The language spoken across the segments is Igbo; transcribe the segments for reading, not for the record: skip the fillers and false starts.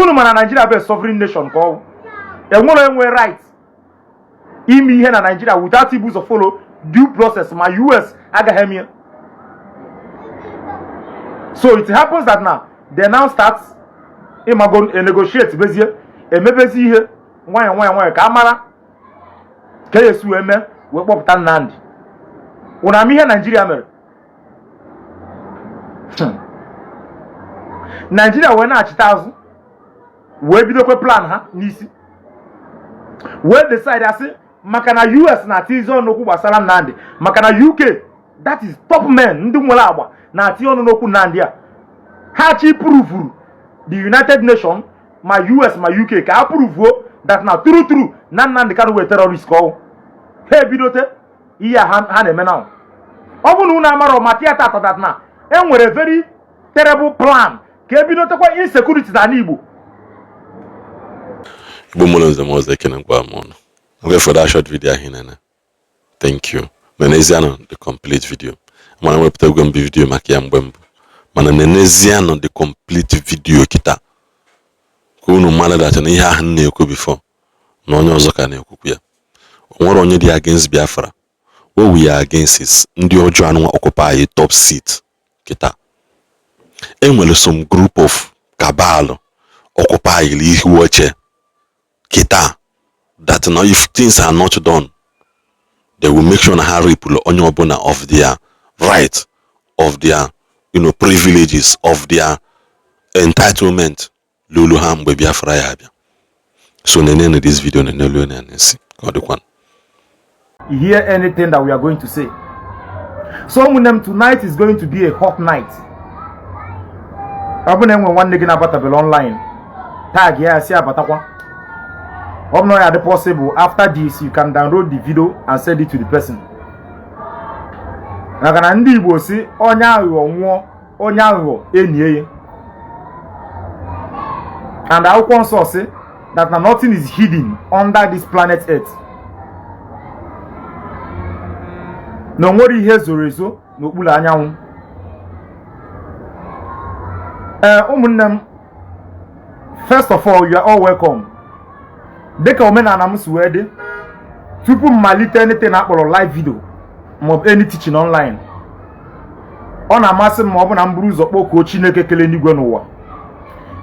Unu mana Nigeria bụ sovereign nation ka ọ enwere enwe right ime ihe na Nigeria without ibu ụzọ follow due process, ma US agaghị eme ya. So it happens that now they now start ịmago negotiate, bezie emebezi ihe nwayọ nwayọ nwayọ ka a mara ka e esi wee mee wee kpọpụta Nnamdi. Unu ama ihe Naijiria mere? Naijiria wee na-achịta azụ wee bidokwe plan ha n'isi, wee decide asị maka na US na-atizi ọnụ n'okwu gbasara Nnamdi, maka na UK, that is top men, ndị nwere agba na-atinye ọnụ n'okwu Nnamdi a. Ha chi provuru the United Nations, ma US ma UK, ka a provuo that na true true na Nnamdi Kanu wee terrorist ka ọwụ. Ha ebidote ihe a ha na-eme now. Ọ bụ na unu amarọ ma theater atọ that na e nwere very terrible plan ka ebidotekwa insecurity n'ala Igbo. Igbo mụrụ nze m ọzọ, ekene mkpa m ụnụ. Okay, for that short video ahụ nene, thank you. Mana ezianụ the complete video, mana wepụta m video maka ya mgbe mbụ, mana nenezianụ the complete video kịta ka unu mara that na ihe ahụ m na-ekwu before na onye ọzọ ka na-ekwukwu ya. O nwere onye dị against Biafra. What we are against is ndị ọjọọ anụnwa occupy top seat kịta. Enwere some group of cabal occupy ihu oche kịta that now if things are not done, they will make sure na ha ripụrụ onye ọbụla of their right, of their privileges, of their entitlement lulu ha mgbe Biafra ya abịa. So nenenu this video, nenelu na n'isi ka ọ dịkwa. Hear anything that we are going to say. So ụmụnne m, tonight is going to be a hot night. Ọ bụ na enwe nwanne gị na-abatabela online, tag ya si abatakwa. Ọ bụ na ọ ya dị possible, after this you can download the video and send it to the person, maka na ndị Igbo si onye aghụghọ nwụọ, onye aghụghọ enie ya. And akwụkwọ nsọ si that na nothing is hidden under this planet earth, na o nwere ihe zoro ezo n'okpuru anyanwụ. Ee, ụmụnne m, first of all, you are all welcome. Dịka omenala m si wee dị, tupu m malite anything akpọrọ live video maọbụ any teaching online, ọ na-amasị m ma ọ bụ na m buru ụzọ kpọkuo Chineke kele n'igwe n'ụwa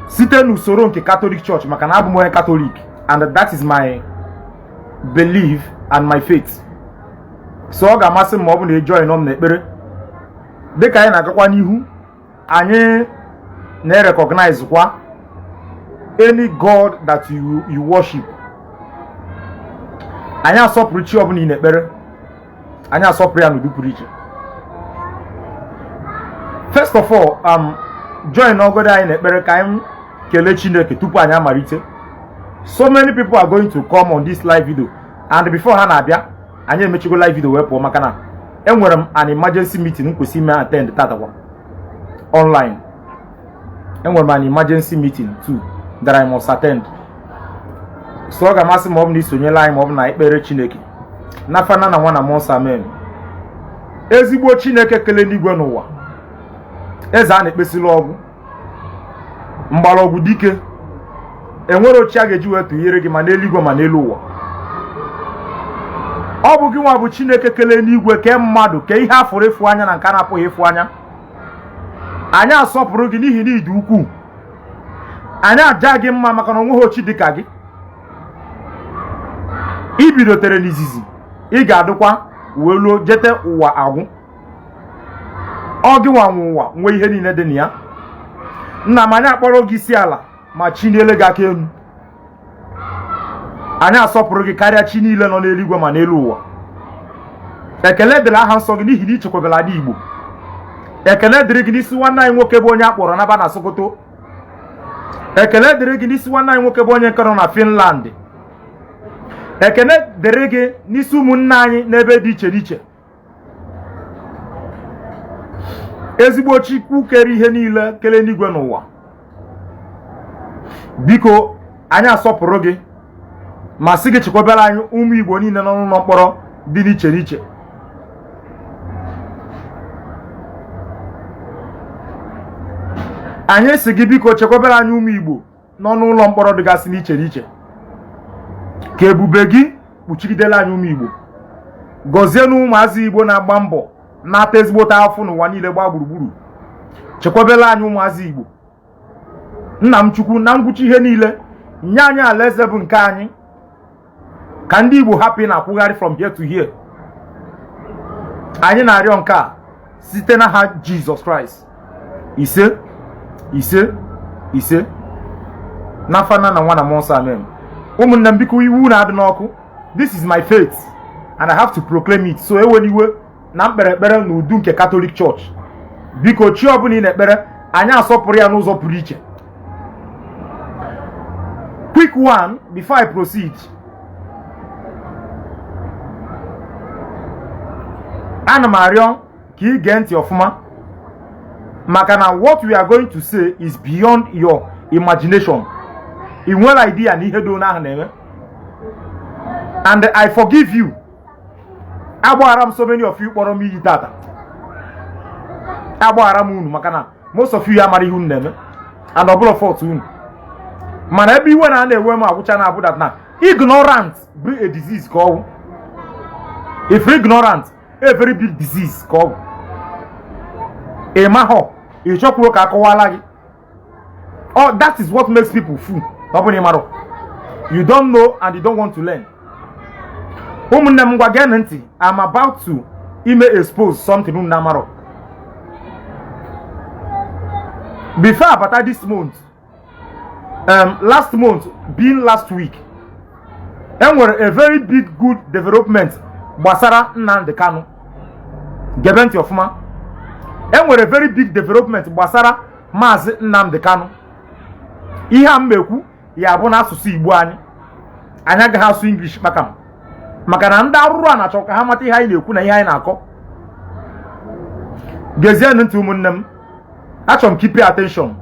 site n'usoro nke Catholic Church, maka na abụ m onye Catholic and that is my belief and my faith. So ọ ga-amasị m ma ọ bụ na ị join m n'ekpere dịka anyị na-agakwa n'ihu. Anyị na-recognize kwa any god that you worship. Anyị asọpụrụ chi ọbụla ị na-ekpere, anyị asọpụrụ ya n'ụdị pụrụ iche. First of all, join ọgọdọ anyị n'ekpere ka anyị kelee Chineke tupu anyị amalite. So many people are going to come on this live video, and before ha na-abịa, anyị emechigo live video wee pụọ, maka na enwere m an emergency meeting m kwesịrị ime attend tatakwa online. Enwere m an emergency meeting too that I must attend. So ọ ga-amasị ma ọ bụ na isonyela anyị ma ọ bụ na ekpere Chineke. N'afa nna na nwa na mmụọ nsọ, amen. Ezigbo Chineke kele n'igwe n'ụwa, eze a na-ekpesịrị ọgwụ mgbọrọgwụ dike, enwere ochi a ga-eji wee tụnyere gị ma n'eluigwe ma n'elu ụwa. Ọ bụ gị nwa bụ Chineke kele n'igwe, kee mmadụ, kee ihe afụrụ ịfụ anya na nke a na-apụghị ịfụ anya. Anyị asọpụrụ gị n'ihi na ịdị ukwuu. Anyị aja gị mma maka na onweghị ochi dị ka gị. I bidotere n'izizi, ị ga-adịkwa wee luo jete ụwa agwụ. Ọ gị nwa nwe ụwa, nwee ihe niile dị na ya. Nna m, anyị akpọrọ gị isi ala ma chiniele gị aka elu. Anyị asọpụrụ gị karịa chi niile nọ n'eluigwe ma n'elu ụwa. Ekele dịrị aha nsọ gị n'ihi na ichekwabara ala Igbo. Ekele dịrị gị n'isi nwanne anyị nwoke bụ onye a kpọrọ naba na Sokoto. Ekele dịrị gị n'isi nwanne anyị nwoke bụ onye nke nọ na Finland. Ekele dịrị gị n'isi ụmụnne anyị n'ebe dị iche n'iche. Ezigbo Chukwu kere ihe niile, kele n'igwe n'ụwa, biko anyị asọpụrụ gị ma sị gị chekwabara anyị ụmụ Igbo niile nọ n'ụlọ mkpọrọ dị n'iche n'iche. Anyị sị gị biko chekwabara anyị ụmụ Igbo nọ n'ụlọ mkpọrọ dịgasị n'iche n'iche. Ka ebube gị kpuchigidela anyị ụmụ Igbo. Gọzie na ụmụazị Igbo na-agba mbọ na-ata ezigbote afụ n'ụwa niile gbaa gburugburu. Chekwabela anyị ụmụazị Igbo. Nna m Chukwu, na ngwụcha ihe niile, nye anyị alaeze bụ nke anyị, ka ndị Igbo hapụ na-akwụgharị from here to here. Anyị na-arịọ nke a site n'aha Jizọs Kraịst. Ise, ise, ise. N'afa Nna na Nwa na Mmụọ Nsọ, amen. Ụmụnne m, biko, iwu na-adị n'ọkụ. This is my faith and I have to proclaim it, so ewena iwe na mkpere ekpere n'udu nke Catholic Church. Biko, chi ọbụla ị na-ekpere, anyị asọpụrụ ya n'ụzọ pụrụ iche. Quick one before I proceed: ana m arịọ ka ị gee ntị ọfụma, maka na what we are going to say is beyond your imagination. Ị nwere idea na ihe dị ahụ na-eme. And I forgive you, agbaghara m so many of you kpọrọ m iyi tata. Agbaghara m unu, maka na most of you amara ihe unu na-eme, and ọ bụla fault unu. Mana ebe iwe na na-ewe m agwụcha na abụ that na ignorant bụ a disease ka ọ bụ. If ignorant, a very big disease ka ọ bụ. Ị mahọ, ị chọkwuru ka akọwala gị. Oh, that is what makes people fool. Ọ bụ na ị marọ, you don't know and you don't want to learn. Ụmụnne m, ngwa, gee ntị. I'm about to ime expose something unu na-amarọ. Before abata this month, last month being last week, enwere a very big good development gbasara Nnamdi Kanu. Gebe ntị ọfụma. Enwere very big development gbasara Maazị Nnamdi Kanu. Ihe a m ekwu ya bụ n'asụsụ Igbo anyị. Anyị agaghị asụ English kpakam, maka na ndị arụrụ a na-achọ ka ha mata ihe anyị na-ekwu na ihe anyị na-akọ. Gezienụ ntị, ụmụnne m. Achọrọ m ka pay attention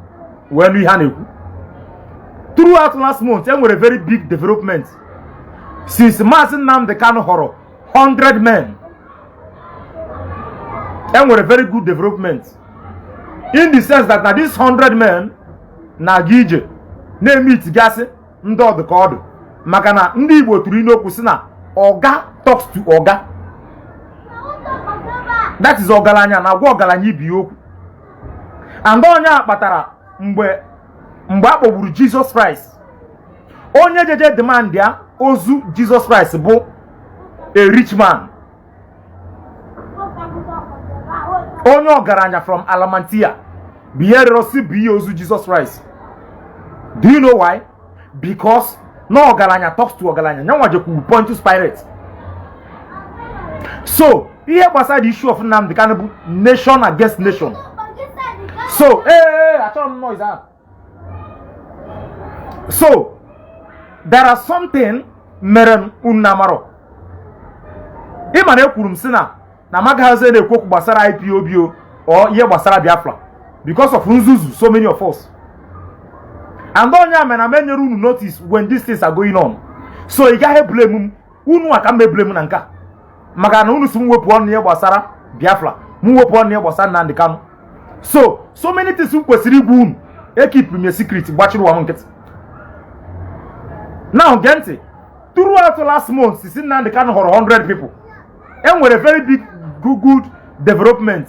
wee nụ ihe a na-ekwu. Throughout last month, e nwere very big development since Maazị Nnamdi Kanu họrọ 100 men. E nwere very good development in the sense that na this 100 men na-aga ije na-eme itigasị ndị ọdụ ka ọdụ, maka na ndị Igbo tụrụ n'okwu si na ọga talks to ọga, that is ọgaranya na-agwa ọgaranya ibi ya okwu. And onye a kpatara mgbe a kpọgburu Jesus Christ, onye jeje demand ya ozu Jesus Christ bụ a rich man, onye ọgaranya from Arimathea, bụ ihe rịọrọ si bụ ihe ozu Jesus Christ. Do you know why? Because na ọgaranya talks to ọgaranya. Nyanwa jekwuru Pontius Pilate. So ihe gbasara the issue of Nnamdi Kanu bụ nation against nation. So ee, achọrọ m noise ahụ. So there are something mere m unu amarọ. Ị ma na ekwuru m sị na magaghịzi na-ekwu okwu gbasara IPOB o or ihe gbasara Biafra because of nzuzu so many of us. And onye a mere na m enyere unu notice when these things are going on, so ị gaghị blame m. Unu a ka m blame na nke a, maka na unu si m wepụ ọnụ ihe gbasara Biafra, m wepụ ọnụ ihe gbasara Nnamdi Kanu. So many things m kwesịrị igwa unu, ekeep m secret, gbachiri ụwa m nkịtị. Now gee ntị. Throughout last month, si Nnamdi Kanu họrọ 100 people, e nwere very big good development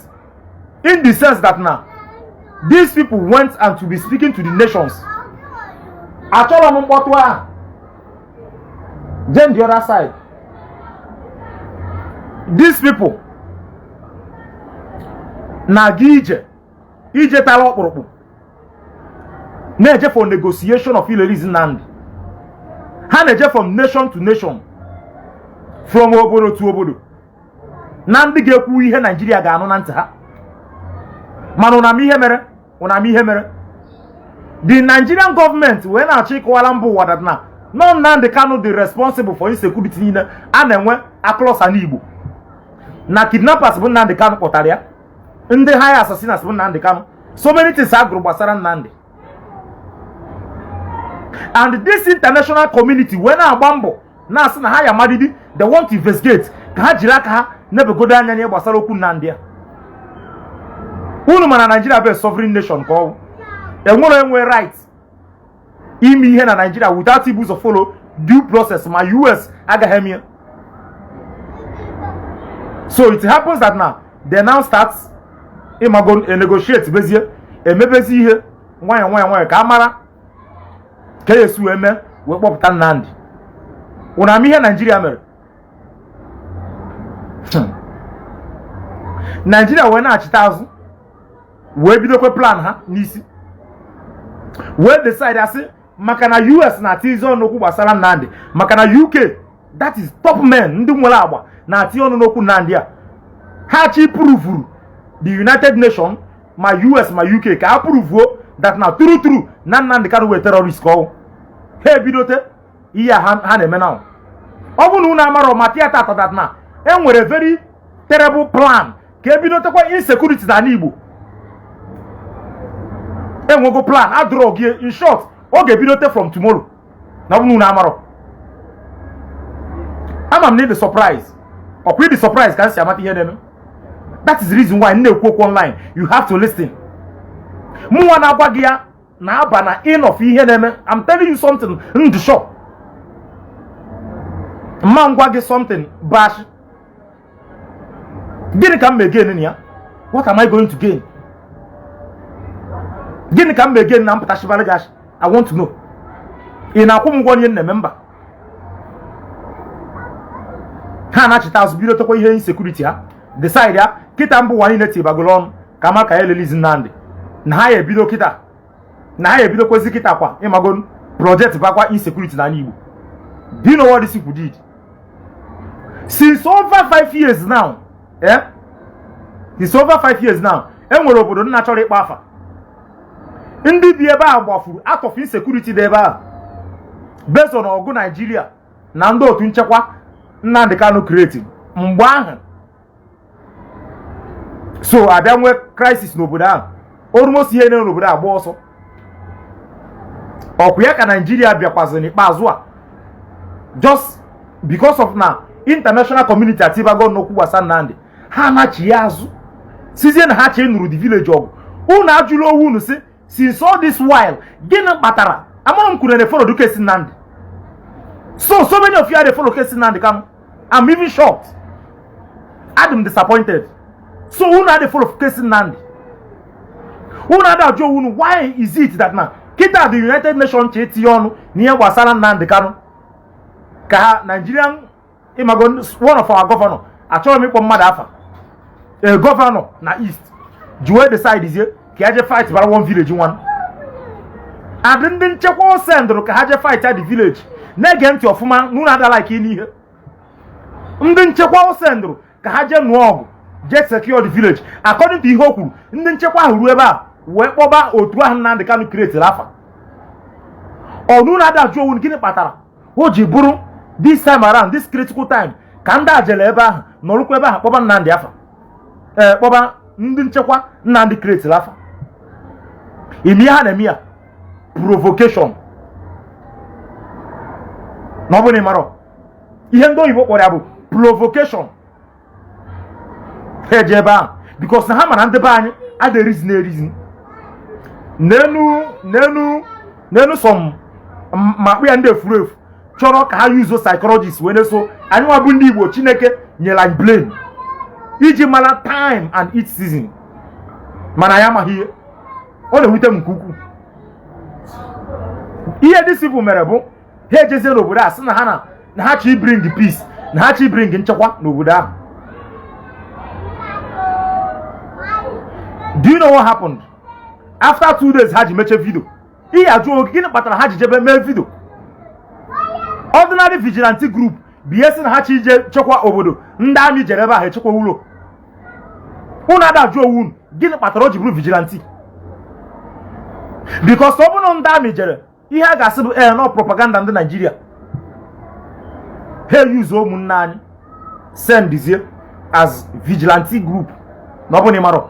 in the sense that now these people went and to be speaking to the nations. Achọrọ m mkpọtụ ahụ. Then the other side, these people na-aga ije ije tara ọkpụrụkpụ, na-eje for negotiation of release Nnamdi. Ha na-eje from nation to nation, from obodo to obodo, na ndị ga-ekwu ihe Naijiria ga-anụ na ntị ha. Mana ụnama ihe mere, ụnama ihe mere, the Nigerian government wee na-achọ ịkọwara mba ụwa that na nọ Nnamdi Kanu dị responsible for insecurity niile a na-enwe across ala Igbo, na kidnappers bụ Nnamdi Kanu kpọtara ya, ndị high assassins bụ Nnamdi Kanu. So many things a gụrụ gbasara Nnamdi, and this international community wee na-agba mbọ na-asị na ha ya amadidi. They want to investigate, ka ha jiri aka ha nebegodo anya n'ihe gbasara okwu Nnamdi a. Unu mana Nigeria bụ a sovereign nation ka ọ bụ, enwere enwe right Ime ihe na Nigeria without ibu ụzọ follow due process, ma US agaghị eme ya. So it happens that now they now start, ịmago, negotiate bezie, emebezi ihe nwayọ nwayọ nwayọ ka a mara ka e esi wee mee wee kpọpụta Nnamdi. Ụna ama ihe Naijiria mere? Naijiria wee na-achịta azụ, wee bidokwe plan ha n'isi, wee decide asị maka na US na-atizi ọnụ n'okwu gbasara Nnamdi, maka na UK, that is top men, ndị nwere agba na-atinye ọnụ n'okwu Nnamdi a. Ha chi provuru the United Nations, ma US ma UK, ka ha provuo that na true true na Nnamdi Kanu wee terrorist, ka ọwụ ha ebidote ihe a ha na-eme now. Ọ bụrụ na unu amarọ ma theatre that na e nwere very terrible plan ka ebidotekwa insecurity n'ala Igbo. Enwego plan adrọ gị. In short, ọ ga-ebidote from tomorrow. Na ọ bụrụ na unu amarọ, ama m na ịdị surprise. Ọkwa ịdị surprise ka m si amata ihe na-eme. That is the reason why m na-ekwu okwu online. You have to listen. Mụnwa na-agwa gị ya na-aba na in of ihe na-eme. I'm telling you something ndụ sure. Mma ngwa gị something bash. Gịnị ka m may gain na ya? What am I going to gain? Gịnị ka m may gain na mpụta shibara gị ashị? I want to know. Ị na-akwụ m ụgwọ onye na-eme? Mba. Ha na-achịta azụ, bido tekwa ihe insecurity ha decide ya kịta. Mbụ ụwa niile tibagolo ọnụ ka ma ka ya elelizi Nnamdi, na ha ya ebido kịta, na ha ya ebidokwezi kịta kwa, ịmago, project bakwa insecurity n'ala Igbo. Do you know what this people did? Since over 5 years now, eh? Since over 5 years now, e nwere obodo nna chọrọ ịkpa afa. Ndị bi ebe a gbafuru out of insecurity dị ebe a based on ọgụ Nigeria na ndị otu nchekwa Nnamdi Kanu create mgbe ahụ. So abịa nwee crisis n'obodo ahụ, almost ihe na n'obodo agba ọsọ. Ọkwa ya ka Naijiria bịakwazị n'ikpeazụ a, just because of na international community atibago n'okwu gbasara Nnamdi, ha anachi ya azụ, sizie na ha chee nụrụ the village ọgụ. Unu ajụla owu unu si, since all this while, gịnị kpatara amara m kwuru na follow case Nnamdi? So many of you are dey follow case Nnamdi Kanu. I'm even shocked. I'm disappointed. So unu are dey follow case Nnamdi, unu ada ajụ unu, why is it that na kịta the United Nations che etinye ọnụ n'ihe gbasara Nnamdi Kanu, ka ha Nigerian, ịmago, one of our governor, achọrọ m ịkpọ mmadụ afa, a governor na East, ji wee decide zie ka ya je fight bara one village nwan adị ndị nchekwa o sendụrụ ka ha je fight at the village. Na-ege ntị ọfụma n'ụlọ adala ike n'ihe ndị nchekwa o sendụrụ ka ha jee nụọ ọgụ, jee secure the village. According to ihe o kwuru, ndị nchekwa ahụ ruo ebe a wee kpọba otu ahụ Nnamdi Kanu creatiri afa. Ọnụ na-ada ajụ owu, gịnị kpatara o ji bụrụ this time around, this critical time, ka ndị ajele ebe ahụ nọrụkwa ebe ahụ kpọba Nnamdi afa, ee, kpọba ndị nchekwa Nnamdi creatiri afa? Ime ihe ha na-eme ya, provocation. Na ọ bụrụ na ị marọ ihe ndị oyibo kpọrọ ya bụ provocation. Ha eje ebe ahụ because na ha mara ndị be anyị ada erizin erizin n'enu n'enu n'enu. Some ma akpụ ya ndị efuru efu chọrọ ka ha yuzo psychologist wee na-eso anyị nwa bụ ndị Igbo. Chineke nyere anyị brain iji mara time and each season, mana anyị amaghị ihe. Ọ na-ewute m nke ukwuu. Ihe these people mere bụ ha ejezie n'obodo a sị na ha na ha chi bring peace, na ha chi bring nchekwa n'obodo ahụ. Do you know what happened after 2 days ha ji mechie video? Ihe ajụ oge, gịnị kpatara ha ji jebe mee video? Ordinary vigilante group bụ ihe sị na ha chi ije chekwa obodo. Ndị amị jere ebe ahụ echekwa ụlọ. Unu ada ajụ owu unu, gịnị kpatara o ji bụrụ vigilante? Because ọ bụrụ ndị amị jere, ihe a ga-asị bụ ee nọ propaganda ndị Naijiria. Ha eyuzu ụmụnne anyị sendizie as vigilante group. Na ọ bụ na ị marọ,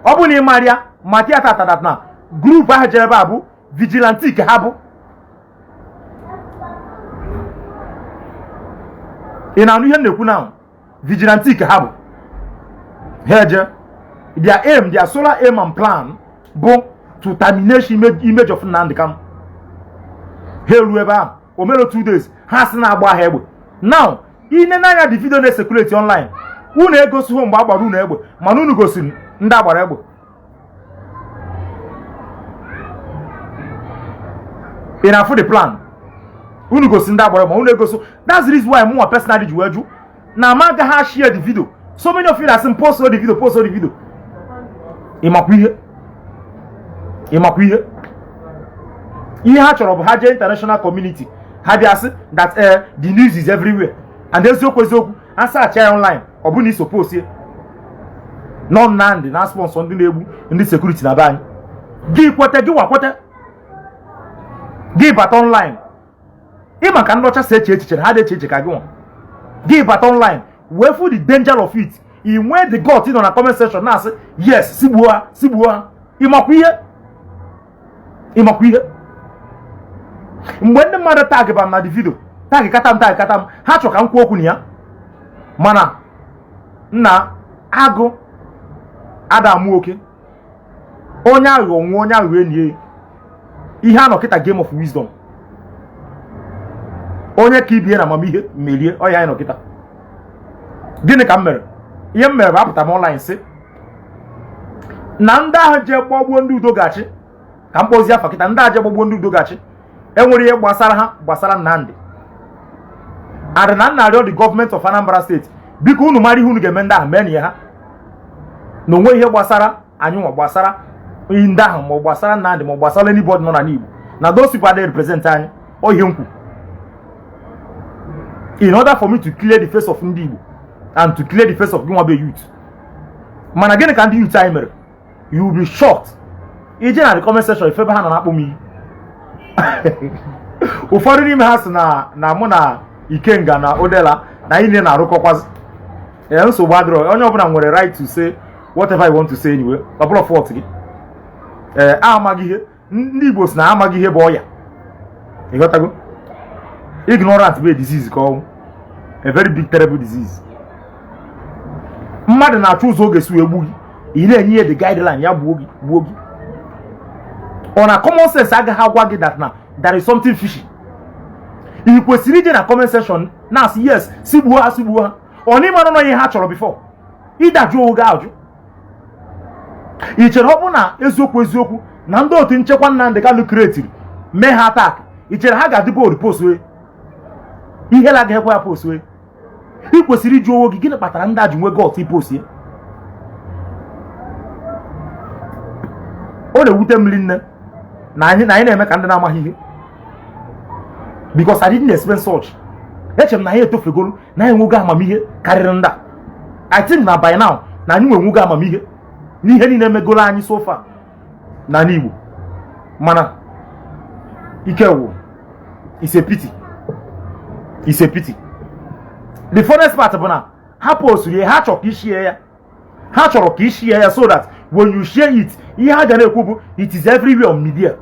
ọ bụ na ị mara ya, ma theatre tatat na group ahụ jere ebe a bụ vigilante ka ha bụ. Ị na-anụ ihe m na-ekwu na vigilante ka ha bụ? Ha eje, their aim, their solar aim and plan bụ to terminate image of Nnamdi Kanu. Ha eru ebe ahụ, o mere 2 days, ha sị na-agba ha egbe. Now, ine n'anya the video na-ecirculate online, unu egosighị mgbe a gbara unu egbe, mana unu gosiri ndị agbara egbe. Ị na-afụ the plan? Unu gosi ndị agbara egbe, unu egosi. That's the reason why mụnwa personally ji wee jụ na ama agaghị share the video. So many of you na-asị m, "Post the video, post the video." Ịmakwa ihe, ịmakwa ihe ihe ha chọrọ bụ ha jee international community, ha bịa sị that the news is everywhere. And eziokwu eziokwu, a search ya online, ọ bụ na iso post ya nọ. Nnamdị na sponsor ndị na-egbu ndị security na be anyị. Gị kwete, gị wakwete, gị bata online. Ịma ka ndị ọcha si eche echiche, ha dị eche eche ka gị nwa. Gị bata online wee fụ the danger of it, ị nwee the gut nọ na comment section na-asị, "Yes, sigbuo ha, sigbuo ha." Ịmakwa ihe, ịmakwa ihe. Mgbe ndị mmadụ tag ba m na the video, tag kata m, tag kata m, ha chọrọ ka m kwuo okwu na ya. Mana nna agụ adamụ oke onye aghụghọ nwụọ, onye aghụghọ enyi ya. Ihe a nọ kịta, game of wisdom, onye ka ibie na amamihe merie. Ọya anyị nọ kịta. Gịnị ka m mere? Ihe m mere bụ apụta m online sị na ndị ahụ jee gbagbuo ndị udo gachi, ka m kpọzie afa kịta, ndị ahụ jee gbagbuo ndị udo gachi enwere ihe gbasara ha gbasara Nnamdị. Adị na nna arịọ the government of Anambra State, biko, unu mara ihe unu ga-eme ndị ahụ, mee ya ha na onwe ihe gbasara anyị nwa, gbasara ndị ahụ, ma ọ gbasara Nnamdị, ma ọ gbasara anybody nọ n'ala Igbo, na those people adịghị represent anyị. Ọ ihe m kwu in order for me to clear the face of ndị Igbo and to clear the face of gịnwa bụ youth. Mana gịnị ka ndị youth anyị mere? You will be shocked. Ije na the comment section, ife ebe ha nọ na-akpọ m iyi. Ụfọdụ n'ime ha sị na mụ na Ikenga na Odela na anyị na-arụkọkwazi. Ee, nsogbu adịrọ. Onye ọbụla nwere right to say whatever you want to say anyway. Ọ bụrụ fault gị. Ee, amaghị ihe ndị Igbo si na amaghị ihe bụ ọya. Ịghọtago? Ignorant bụ a disease, ka ọnwụ, a very big terrible disease. Mmadụ na-achọ ụzọ ọ ga-esi wee gbu gị, ị na-enye ya the guideline ya gbuo gị, gbuo gị. Ọ na common sense agaghị agwa gị that na there is something fishy? Ị kwesịrị ije na comment section na-asị, "Yes, si gbuo ha, si gbuo ha." Ọ na ịmara nọ ihe ha chọrọ before ịdajụ onwe gị ajụ. Ị chere ọ bụ na eziokwu eziokwu na ndị otu nchekwa Nnamdị Kanụ createri mee ha attack, ị chere ha ga-adị bold postwe ihe la agaghị ekwe ya postwe? Ị kwesịrị ịjụ onwe gị, gịnị kpatara ndị a ji nwee gut ipost ya? Ọ na-ewute m nne na anyị na-eme ka ndị na-amaghị ihe, because I didn't expect such. Eche m na anyị etofegoro, na anyị enwego amamihe karịrị ndị a. I think na by now na anyị nwe amamihe n'ihe niile megoro anyị so far n'ala Igbo. Mana ike wụ. It's a pity, it's a pity. The funniest part bụ na ha posturu ya, ha chọrọ ka ishie ya, ha chọrọ ka ishie ya, so that when you share it, ihe ha ga na-ekwu bụ it is everywhere on media.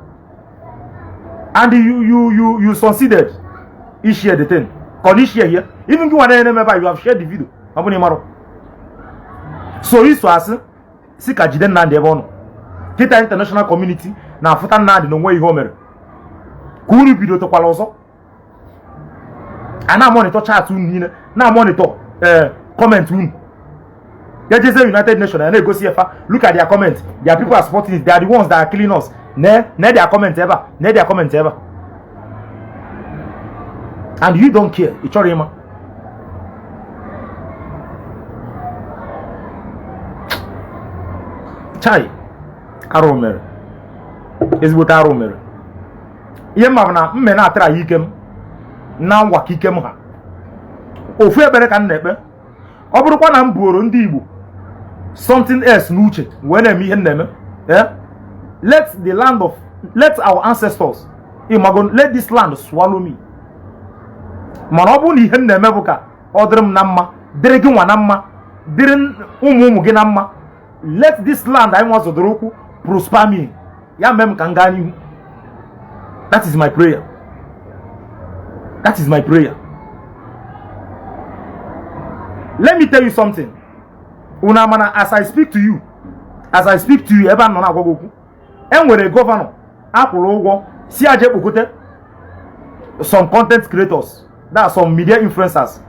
And you succeeded ishare the thing, ka ọ na ishare here. Even gị nwa na-eme ebe a, you have shared the video. Ọ bụ na ị marụ so iso asị si ka jide Nnamdị ebe ọ nọ kịta. International community na-afụta Nnamdị na onwe ihe o mere ka unu bido tokwala ọzọ. A na-amonitor chat unu niile, na-amonitor ee comment unu. Ya jeze United Nations ya na-egosi efa, "Look at their comment. Their people are supporting it. They are the ones that are killing us. Ne ne their comment ebe a, ne their comment ebe a." And you don't care. Ị chọrọ ịma. Chai, arụ mere, ezigbote arụ mere. Ihe mma bụ na mme na-atara ya ike m na ngwa ka ike m ha. Ofu ekpere ka m na-ekpe: ọ bụrụkwa na m buoro ndị Igbo something else n'uche wee na-eme ihe m na-eme, eh? Let the land of, let our ancestors, ịmago, let this land swallow me. Mana ọ bụrụ na ihe m na-eme bụ ka ọ dịrị m na mma, dịrị gị nwa na mma, dịrị ụmụ ụmụ gị na mma, let this land anyị nwa zọdoro ụkwụ prosper me. Ya mee m ka m gaa n'ihu. That is my prayer, that is my prayer. Let me tell you something. Una mana as I speak to you, as I speak to you, ebe a nọ na-agwa gị okwu, e nwere governor akwụrụ ụgwọ si aje kpokote Some content creators, that some media influencers,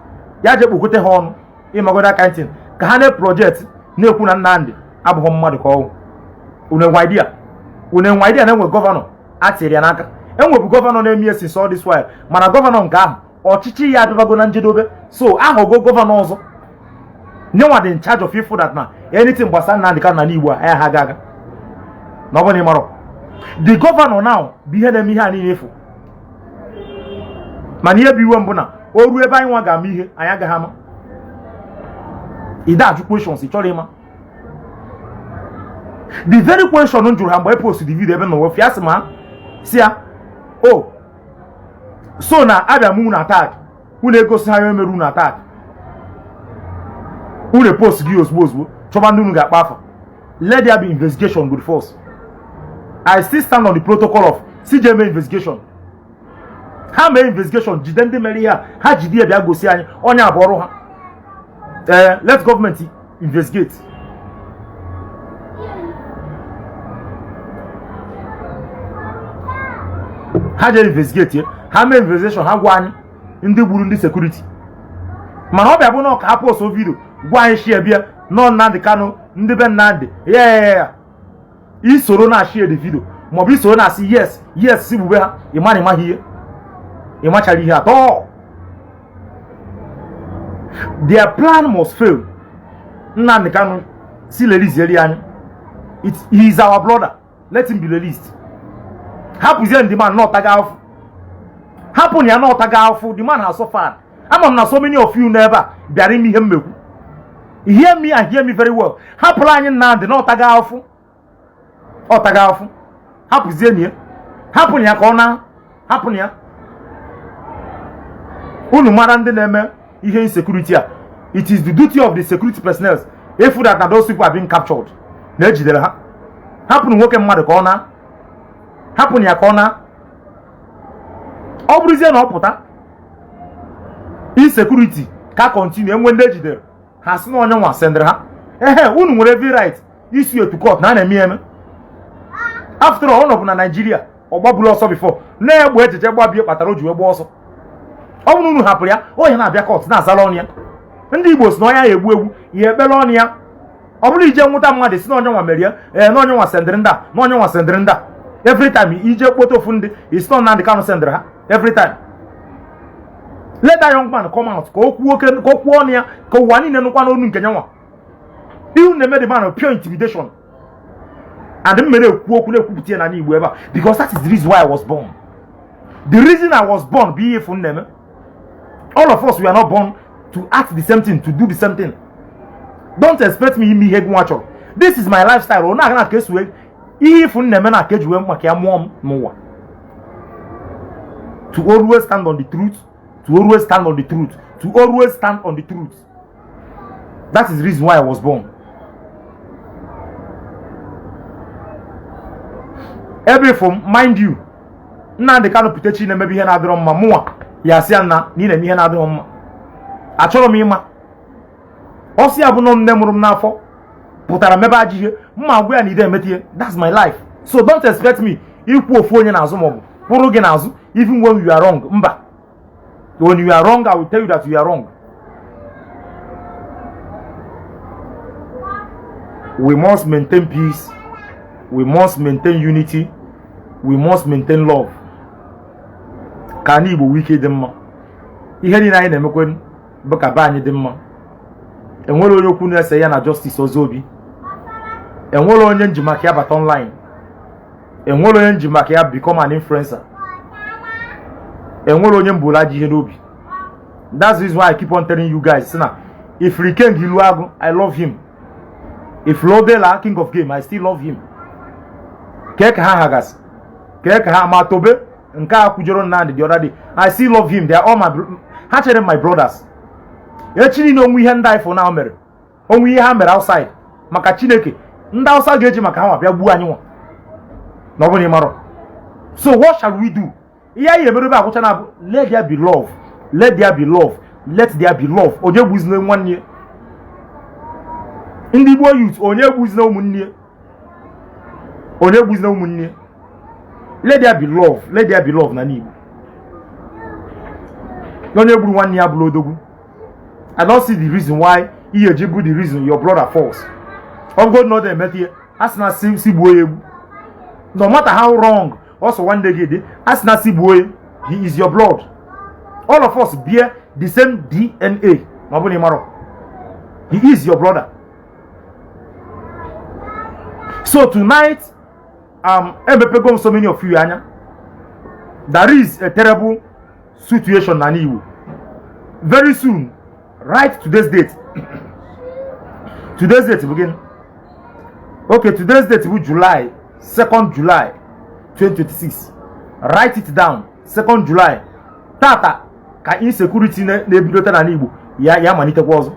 ya jee kpokọta ha ọnụ, ịmagodo aka ntị ka ha na-project na-ekwu na Nnamdi abụghị mmadụ ka ọwụ. Unu enwe idea? Unu enwe idea na enwe governor a tiri ya n'aka? Enwebu governor na-eme since all this while, mana governor nke ahụ ọchịchị ya abịabago na njedobe, so ahụgo governor ọzọ nyenwa dị in charge of ifụ that na anything gbasara Nnamdi Kanu na Igbo a ya ha aga na ọ bụrụ na ị marọ the governor now bụ ihe na-eme ihe a niile efu. Mana ihe bụ iwe mbụ na o ruo ebe anyị nwa ga-ama ihe anyị agaghị ama. Ị da ajụ questions ị chọrọ ịma. The very question m jụrụ ha mgbe e post the video ebe na wefu ya, sị ma si ya o so na abịa m unu attack, unu egosi ha ihe mere unu attack, unu post gị ozugbo ozugbo chọba ndị unu ga-akpa afa. Let there be investigation good force. I still stand on the protocol of CJ mee investigation. Ha mee investigation, jide ndị mere ihe a, ha jide ya bịa gosi anyị onye abụ ọrụ ha. Ee, let government investigate. Ha jere investigate, ha mee investigation, ha gwa anyị ndị gburu ndị security. Mana ọ bịa bụ na ọ ka ha post video gwa anyị share bịa nọ Nnamdi Kanu ndị be Nnamdi ya ya ya isoro na share the video maọbụ isoro na-asị yes yes si gbube ha. Ịma na ịmaghị ihe, ịmachara ihe atọ. Their plan must fail. Nnamdi Kanu si release anyị. He is our brother, let him be released. Hapụzie ndị man n'ọtaga afụ, hapụ na ya n'ọtaga afụ. The man has suffered. Ama m na so many of you n'ebe a bịara ime ihe mmekwu. Hear me and hear me very well. Hapụrụ anyị Nnamdi n'ọtaga afụ, ọtaga afụ, hapụzie na ya, hapụ na ya ka ọ na hapụ na ya. Unu mara ndị na-eme ihe insecurity a, it is the duty of the security personnel if that na those people are being captured na ejidere ha. Hapụrụ nwoke mmadụ ka ọ na hapụ na ya ka ọ na. Ọ bụrụzie na ọ pụta insecurity ka continue, enwe ndị ejidere ha sị na onye nwa sendịrị ha. Ehe, unu nwere every right isi otu court na a na-eme eme. After all, ọ nọbụ na Nigeria, ọ gbaburu ọsọ before na-egbe echiche gbabie kpatara o ji wee gba ọsọ. Ọ bụrụ unu hapụrụ ya, onye na-abịa court na-azara ọnụ ya. Ndị Igbo si na onye ya egbu egbu ya ekpere ọnụ ya. Ọ bụrụ ije nwụta mmadụ si na onye nwa merie, ee, na onye nwa sendịrị ndị a, na onye nwa sendịrị ndị a. Every time ije kpote ofu ndị isi na Nnamdi Kanu sendịrị ha every time. Let that young man come out ka o kwuo ka o kwuo ọnụ ya ka ụwa niile nụkwa n'onu nke nyanwa. Ihu na-eme the man pure intimidation and m mere ekwu okwu na-ekwupụta ya n'ala Igbo ebe a because that is the reason why I was born. The reason I was born bụ ihe efu na-eme. All of us, we are not born to act the same thing, to do the same thing. Don't expect me ime ihe gị nwa chọrọ. This is my lifestyle. Ọ na-aga na ka esi wee ihe ifu na-eme na ka eji wee maka ya mụọ m n'ụwa. To always stand on the truth, to always stand on the truth, to always stand on the truth. That is the reason why I was born. Ebe from, mind you, Nnamdi Kanu pụta chi na-emebe ihe na-adịrọ mma, mụnwa ya asị ya nna na ị na-eme ihe na-adịrọ mma. Achọrọ m ịma ọsị ya bụ nọ nne mụrụ m n'afọ pụtara mebe ajọ ihe, mma agwa ya na ide emeta ihe. That's my life. So don't expect me ikwu ofu onye n'azụ maọbụ kwụrụ gị n'azụ even when you are wrong. Mba, when you are wrong, I will tell you that you are wrong. We must maintain peace, we must maintain unity, we must maintain love ka anyị Igbo nwee ike dị mma. Ihe niile anyị na-emekwe bụ ka be anyị dị mma. Enwere onye okwu na-ese ya na Justice Ozobi, enwere onye nji maka ya bata online, enwere onye nji maka ya become an influencer, enwere onye mbụrụ ajọ ihe n'obi. That's the reason why I keep on telling you guys sị na if King Iluagu, I love him. If Lodela, King of Game, I still love him. Kee ka ha hagasị, kee ka ha ma tobe nke a kwujoro Nnamdi the other day, I still love him. They are all my, ha chere my brothers. Echi niile onwe ihe ndị ifo na mere onwe ihe ha mere outside maka Chineke, ndị Hausa ga-eji maka ha nwa bịa gbuo anyị nwa na ọ bụrụ na ị marọ. So what shall we do? Ihe anyị emerebe agwụcha na abụ let there be love, let there be love, let there be love. Onye gbuzina nwanne ya? Ndị Igbo youth, onye gbuzina ụmụnne ya? Onye gbuzina ụmụnne ya? Let there be love, let there be love na Igbo. Onye gburu nwanne ya bụrụ odogwu. I don't see the reason why ihe eji bụ the reason your brother falls. Ọ bụgodị na ọ na-emeta ihe, a sị na si gbuo ya egbu. No matter how wrong ọsọ nwanne gị dị, a sị na si gbuo ya. He is your blood. All of us bear the same DNA. Ma ọ bụ na ị marọ, he is your brother. So tonight, emepego m so many of you anya. There is a terrible situation na Igbo. Very soon, right? Today's date, today's date begin. Okay, today's date bụ July 2nd, July 2026. Write it down, 2nd July. Tata ka insecurity na-ebidota n'ala Igbo ya malitekwa ọzọ.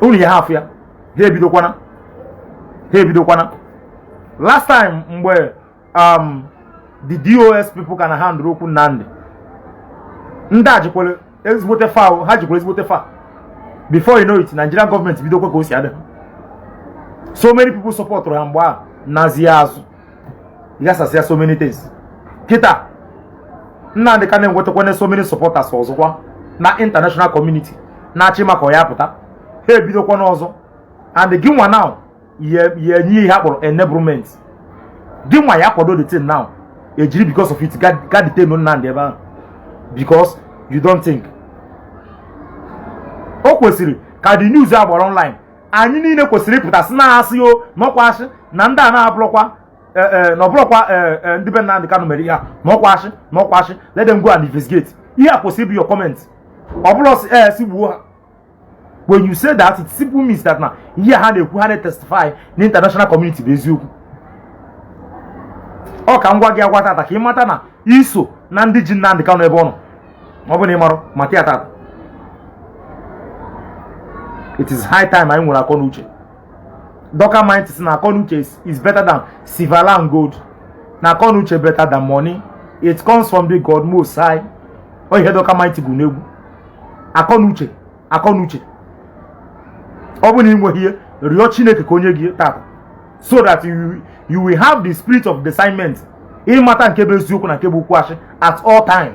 Unu ya hafụ ya, ha ebidokwana, ha ebidokwana. Last time mgbe the DOS people ka na handle okwu Nnamdi, ndị a jikwara ezigbote fa, ha jikwara ezigbote fa. Before you know it, Nigerian gọọmenti bidokwa ka o si adị. So many people supportụrụ ha mgbe a nazie azụ ghasasịa so many things. Kịta Nnamdi ka na-enwetakwana so many supporters ọzọkwa na international community na-achị maka ọ ya pụta, ha ebidokwa n'ọzọ. And gị nwa now ya enye ihe akpọrọ enablement. Gị nwa ya kwado the thing now, ejiri because of it ga detain Nnamdi ebe ahụ, because you don't think o kwesịrị ka the news a gbara online. Anyị niile kwesịrị ịpụta sị na asị o n'ọkwa asị na ndị a na-abụrụkwa na ọbụrụkwa ndị be Nnamdi Kanu mere ihe a, n'ọkwa asị, n'ọkwa asị. Let them go and investigate. Ihe a kwesịrị ịbụ your comment. Ọ bụrụ sị ee si gbuo ha, when you say that, it simply means that na ihe ha na-ekwu, ha na-testify na international community bụ eziokwu. Ọ ka m gwa gị agwa tata ka ị mata na iso na ndị ji Nnamdi Kanu ebe ọ nọ. Ọ bụ na ị marụ maka ya tata, it is high time anyị nwere akọ na uche. Duncan Mighty sị na akọ na uche is better than silver and gold, na akọ na uche better than money, it comes from the God Most High. Ọ ihe Duncan Mighty bụ n'egwu. Akọ na uche, akọ na uche. Ọ bụ na ị nweghị ihe, rịọ Chineke ka onye gị tata, so that you will have the spirit of discernment ịmata nke bụ eziokwu na nke bụ okwu asị at all time,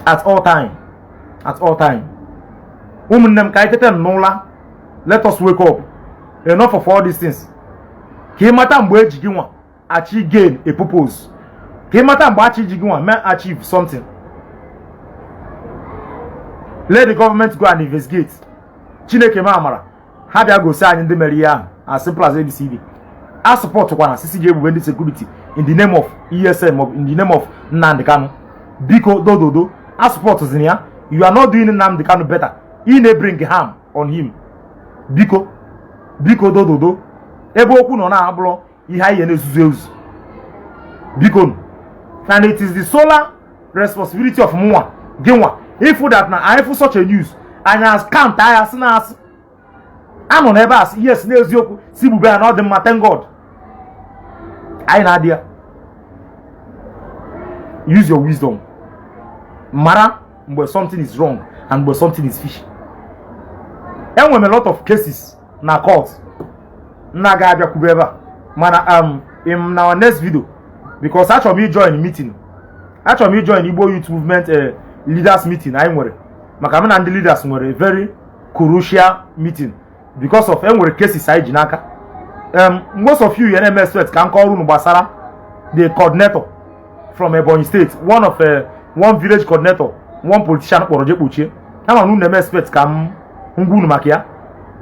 at all time, at all time. Ụmụnne m, ka anyị tete n'ụla. Let us wake up. Enough of all these things. Ka ị mata mgbe eji gị nwa achieve gain a purpose, ka ị mata mgbe achị ji gị nwa mee achieve something. Let the government go and investigate. Chineke ma amara ha bịa gosi anyị ndị mere ihe ahụ, as simple as ABCD. A supportkwana sisi ji egbube ndị security in the name of ESN maọbụ in the name of Nnamdi Kanu. Biko, dododo, a supportzina ya. You are not doing Nnamdi Kanu better, ị na-bring harm on him. Biko, biko, dododo, ebe okwu nọ na-abụrụ ihe anyị na-ezuzu ezu, biko. And it is the solar responsibility of mụnwa, gị nwa, if that na anyị fụ such a news, anyị as count agha sị na asị anọ n'ebe a sị yes, n'eziokwu si bube ya na ọ dị mma. Thank God anyị na-adị ya. Use your wisdom, mara mgbe something is wrong and mgbe something is fishy. Enwere m a lot of cases na court na-aga abịakwube ebe a, mana in our next video, because achọrọ m ijoin meeting, achọrọ m ijoin Igbo Youth Movement leaders meeting anyị nwere, maka m na ndị leaders nwere a very crucial meeting because of enwere cases anyị ji n'aka. Most of you ya na-eme expect ka m kọọrọ unu gbasara the coordinator from Ebonyi State, one of one village coordinator, one politician kpọrọ je kpochie. Ama na unu na-eme expect ka m ngwa unu maka ya,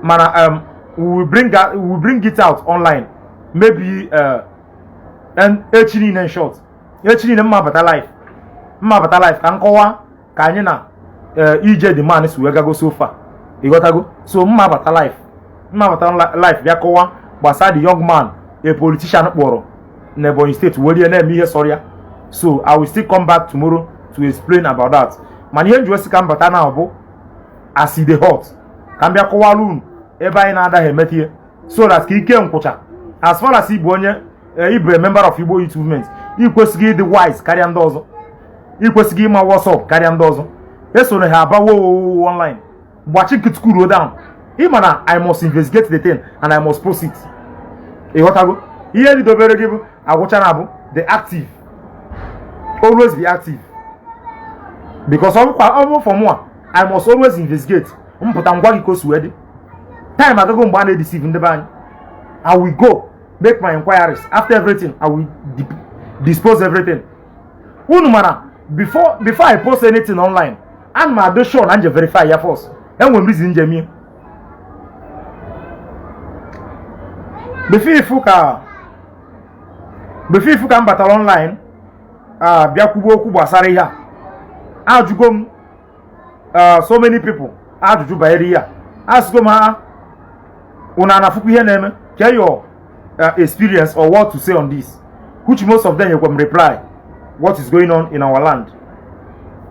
mana we will bring it out online maybe and echi niile. In short, echi niile mma bata live, mma bata live ka m kọwaa ka anyị na ije the man si wee gago so far. Ịghọtago? So mma bata live, mma bata live bịa kọwaa gbasara the young man a politician kpọrọ na Ebonyi State were na-eme ihe sọrọ ya. So I will still come back tomorrow to explain about that. Mana ihe nji wesị ka m bata na bụ as e dey hot, ka m bịa kọwara unu ebe anyị na-adaghị emeta ihe, so that ka ike nkwụcha. As far as ịbụ onye ịbụ a member of Igbo Youth Movement, ị kwesịghị ịdị wise karịa ndị ọzọ, ị kwesịghị ịma what's up karịa ndị ọzọ. Esoro ha abawo online, gbachi nkịtị, cool down. Ịma na I must investigate the thing and I must post it. Ịghọtago? Ihe didobere gị bụ agwụcha na abụ the active. Always be active, because ọ bụkwa ọ bụ for mụa, I must always investigate. M pụta ngwa gị ka o si wee dị. Time agago mgbe a na-edeceive ndị be anyị. I will go make my inquiries. After everything, I will dispose everything. Unu mara, before I post anything online, ana m adị sure na nje verify ya first. Enwere m reason nje mie before ifu ka m batara online a bịa kwuba okwu gbasara ihe a. Ajụgo m so many people ajụjụ banyere ihe a. Asịgo m ha, unu anafụkwa ihe na-eme, ke your experience or what to say on this, which most of them nyekwa m reply what is going on in our land.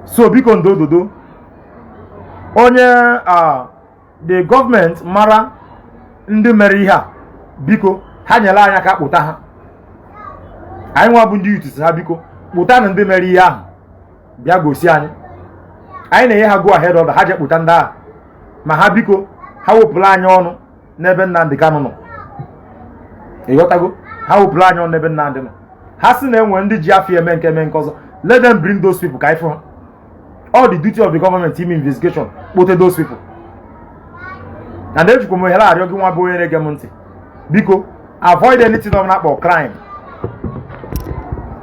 So biko, ndododo onye the government mara ndị mere ihe a, biko ha nyere anyị aka kpụta ha. Anyị nwa bụ ndị youth ha, biko kpụta na ndị mere ihe ahụ bịa gosi anyị. Anyị na-enye ha go ahead order, ha je kpụta ndị ahụ. Ma ha biko ha wepụrụ anyị ọnụ n'ebe Nnamdi Kanu nọ. Ịghọtago? Ha wepụrụ anyị ọnụ n'ebe Nnamdi nọ. Ha sị na enwe ndị ji afọ eme nke eme nke ọzọ, let them bring those people ka anyị fụ ha. All the duty of the government ime investigation, kpote those people. Na ejikwa m ohere arịọ gị nwa bụ onye na-ege m ntị, biko avoid anything ọbụla akpọ crime.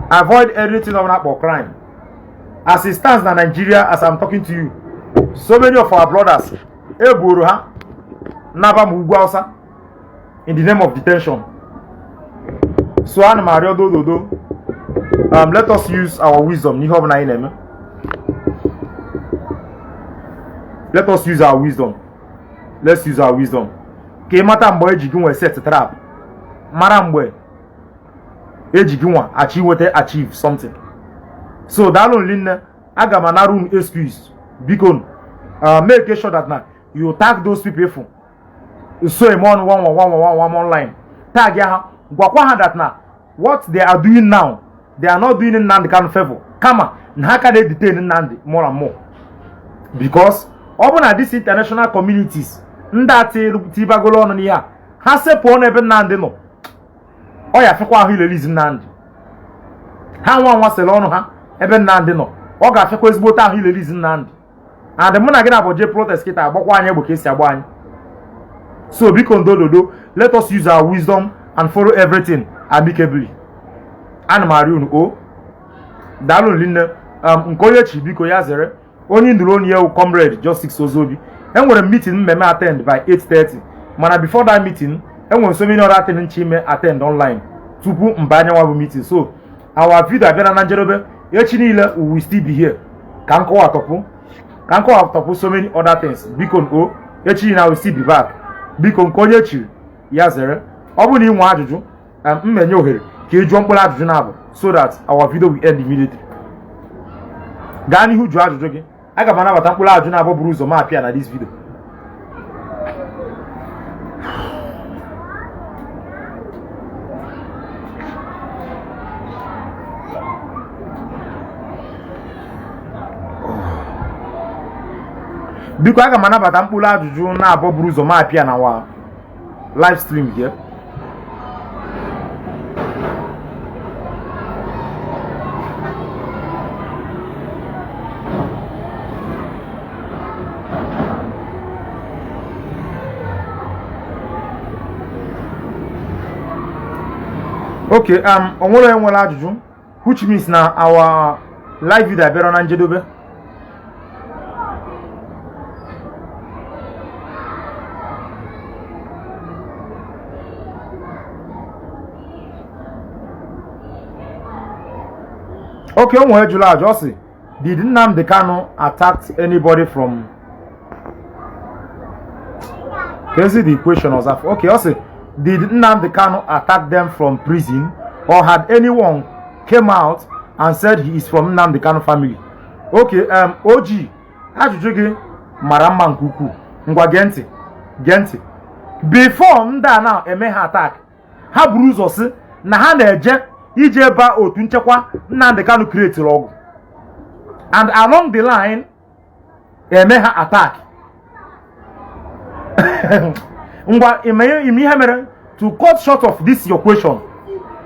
Avoid anything ọbụla akpọ crime. As it stands na Nigeria, as I'm talking to you, so many of our brothers eburu ha naba ma ugwu Hausa in the name of detention. So ana m arịọ dododo, let us use our wisdom n'ihe ọbụla anyị na-eme. Let us use our wisdom. Let's use our wisdom ka ị mata mgbe eji gị nwe set trap, mara mgbe eji gị nwa achọ inweta achieve something. So daalụ nlinne. Aga m anara unu excuse. Biko make sure that na you tag those people efu so eme on one one one one one online. Tag ya ha, gwakwa ha that na what they are doing now, they are not doing Nnamdi Kanu favor, kama na ha ka na-detain Nnamdi more and more, because ọ bụ na these international communities ndị a tibagolo ọnụ n'ihe a, ha sepụọ n'ebe Nnamdi nọ, ọ ya afịakwa ahụ irelease Nnamdi. Ha nwa nwa sịrị ọnụ ha ebe Nnamdi nọ, ọ ga-afịakwa ezigbote ahụ irelease Nnamdi. And mụ na gị na-abụ jee protest kịta, agbakwa anyị egbe ka esi agba anyị. So biko, ndododo, let us use our wisdom and follow everything amicably. Ana m arịọ unu o. Daalụ nlinne. Nke onye chi, biko ya zere. Onye nduru onye ya, Comrade Justice Ozobi. Enwere m meeting mmemme attend by 8:30, mana before that meeting, enwere so many other things nche ime attend online tupu mba anyanwa bụ meeting. So our video abịara na njedebe. Echi niile we will still be here ka nkọwa tọpụ so many other things. Biko o, echi niile I will still be back. Biko, nke onye chiri ya zere. Ọ bụrụ na ị nwee ajụjụ, m enye ohere ka ị jụọ mkpụrụ ajụjụ na-abụ so that our video will end immediately. Gaa n'ihu jụọ ajụjụ gị. Aga m anabata mkpụrụ ajụjụ na-abụ buru ụzọ ma apịa na this video. Biko, aga m anabata mkpụrụ ajụjụ na-abụ buru ụzọ ma apịa na wa live stream here. Okay, o nwere onye nwere ajụjụ, which means na our live video abịara na njedebe. Okay, o nwere jụrụ ajụ, ọ sị, "Did Nnamdi Kanu attack anybody from?" Kezi the question ọzọ. Okay, ọ sị, "Did Nnamdi Kanu attack them from prison or had anyone came out and said he is from Nnamdi Kanu family?" Okay, OG, ajụjụ gị mara mma nke ukwuu. Ngwa, gee ntị, gee ntị. Before ndị a na-eme ha attack, ha buru ụzọ sị na ha na-eje ije ba otu nchekwa Nnamdi Kanu create ọgụ, and along the line eme ha attack. Ngwa, ime ihe mere, to cut short of this your question,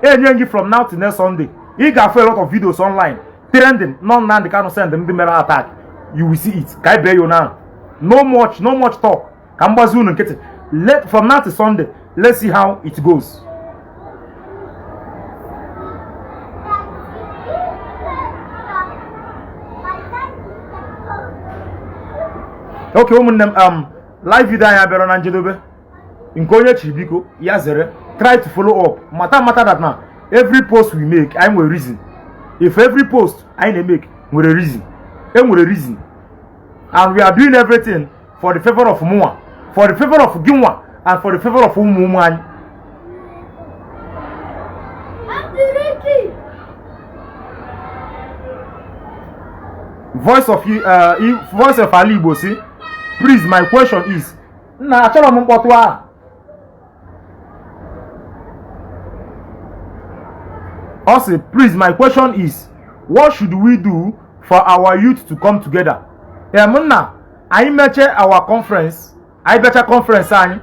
enye gị from now to next Sunday, ị ga-afụ a lot of videos online. Trending nọ Nnamdi Kanu send ndị mere attack, you will see it. Ka anyị bee yo now, no much, no much talk. Ka m gbazi unu nkịtị. Let from now to Sunday, let's see how it goes. Okay, ụmụnne m, live video anyị abịara na njedebe. Nke onye chiri, biko ya zere. Try to follow up. Mata mata that na every post we make, anyị nwere reason. If every post anyị na-emake nwere reason, e nwere reason, and we are doing everything for the favor of mụnwa, for the favor of gị nwa, and for the favor of ụmụ ụmụ anyị. Voice of Ala Igbo si, "Please, my question is..." Nna, achọrọ m mkpọtụ ahụ. Ọ sị, "Please, my question is, what should we do for our youth to come together?" Em, nna, anyị mechie our conference, anyị bịacha conference anyị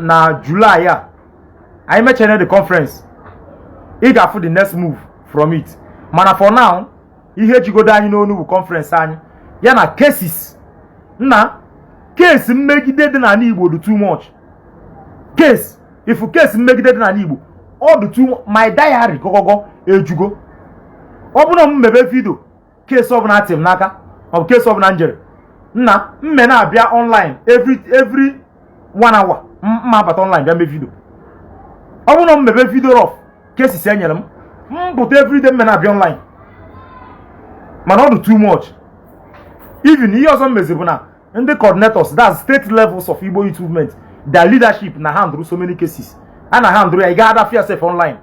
na July a, anyị mechere the conference, ị ga-afụ the next move from it. Mana for now, ihe jigodo anyị n'onu bụ conference anyị, ya na cases. Nna, case mmegide dị n'ala Igbo dị too much. Case ifu, case mmegide dị n'ala Igbo, ọ dị too. My diary gọgọgọ ejugo. Ọ bụrụ na m mebe video case ọbụla atị m n'aka, ọ bụ case ọbụla m jere, nna, mme na-abịa online every one hour. Mma abata online bịa mee video. Ọ bụrụ na m mebe video of cases e nyere m, m pụta everyday, mme na-abịa online. Mana ọ dị too much. Even ihe ọzọ m mezi bụ na ndị coordinators, that's state levels of Igbo Youth Movement, their leadership na handle so many cases a na handle ya. Ị ga-ada yourself online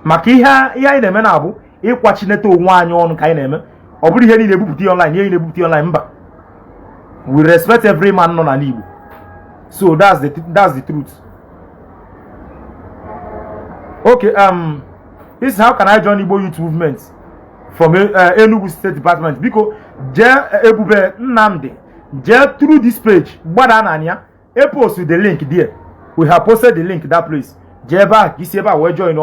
maka ihe anyị na-eme na-abụ ịkwachinete onwe anyị ọnụ ka anyị na-eme. Ọ bụrụ ihe niile ebupụta ya online, ihe niile ebupụta ya online, mba. We respect every man nọ n'ala Igbo. So that's the truth. Okay, this is how can I join Igbo Youth Movement from Enugu State Department? Biko jee, Ebube Nnamdi, jee through this page, gbada na ya, e post the link there. We have posted the link that place. Jee ebe ahụ ka isi ebe a wee join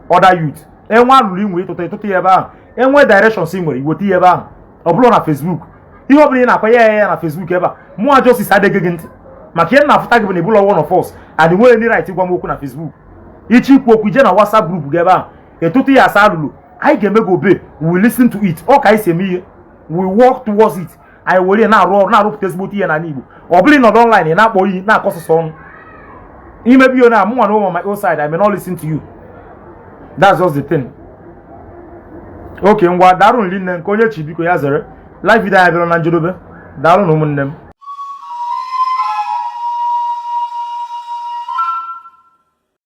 other youth. Enwe alụrụ inwe ịtụta ya ebe ahụ, enwe directions ị nwere, iweta ya ebe ahụ. Ọ bụrụ na Facebook, ihe ọ bụla ị na-akwa ya na Facebook ebe a, mụa Justice adịghị gị ntị, maka ihe m na-afụta gị bụ na ịbụla one of us and nwere any right ịgwa m okwu na Facebook. Ichi ikwu okwu, ije na WhatsApp group gị ebe ahụ, ịtụtụ ya asa alụlụ, anyị ga-eme gị obey. We listen to it. Ọ ka anyị si eme ihe, we work towards it. Anyị were ya na-arụ ọrụ, na-arụpụta ezigbote ihe n'ala Igbo. Ọ bụrụ ịnọdụ online, ị na-akpọ iyi, na-akọsọsọ ọnụ, imebi ihe na mụnwa na ụmụ my own side, I may not listen to you. That's just the thing. Okay, ngwa, daalụ nne. Nke onye chi, biko ya zere. Live video anyị bịara na njedebe. Daalụ na ụmụnne m.